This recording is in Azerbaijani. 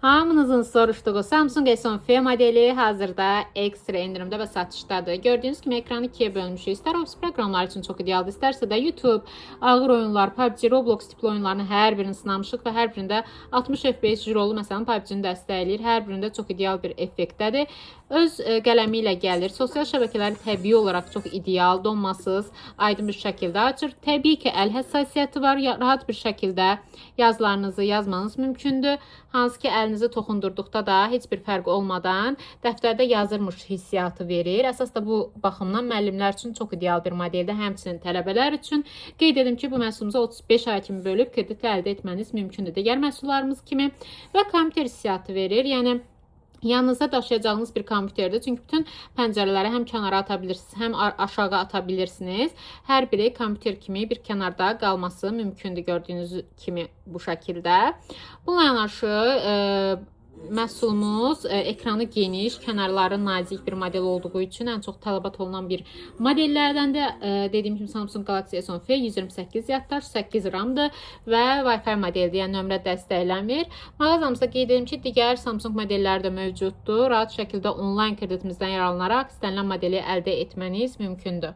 Hamınızın soruşduğu Samsung S10 F modeli hazırda ekstra endirimdə və satışdadır. Gördüyünüz kimi ekranı ikiyə bölmüşük. İstər ofis proqramları üçün çox idealdır, istərsə də YouTube, ağır oyunlar, PUBG, Roblox tipli oyunların hər birini sınamışıq və hər birində 60 FPS jürolu məsələn PUBG-ni dəstəkləyir. Hər birində çox ideal bir effektdədir. Öz qələmi ilə gəlir. Sosial şəbəkələri təbii olaraq çox ideal, donmasız, aydın bir şəkildə açır. Təbii ki, əl həssasiyyəti var. Rahat bir şəkildə yazılarınızı yazmanız mümkündür. Hansı ki, əlinizi toxundurduqda da heç bir fərq olmadan dəftərdə yazırmış hissiyatı verir. Əsas da bu baxımdan müəllimlər üçün çox ideal bir modeldir, həmçinin tələbələr üçün. Qeyd edim ki, bu məhsulumuzu 35 ay kimi bölüb kreditlə əldə etməniz mümkündür. Digər məhsullarımız kimi və kompüter hissiyatı verir. Yəni yanınızda daşıyacağınız bir kompüterdir. Çünki bütün pəncərələri həm kənara ata bilirsiniz, həm aşağı ata bilirsiniz. Hər biri kompüter kimi bir kənarda qalması mümkündür, gördüyünüz kimi bu şəkildə. Bununla yanaşı məhsulumuz ekranı geniş, kənarları nazik bir model olduğu üçün ən çox tələbat olunan bir modellərdən də dediyim kimi Samsung Galaxy S10 F 128 yaddaş, 8 RAM-dır və Wi-Fi modeldir, yəni nömrə dəstəklənmir. Mağazamızda qeyd edim ki, digər Samsung modelləri də mövcuddur. Rahat şəkildə onlayn kreditimizdən yararlanaraq istənilən modeli əldə etməniz mümkündür.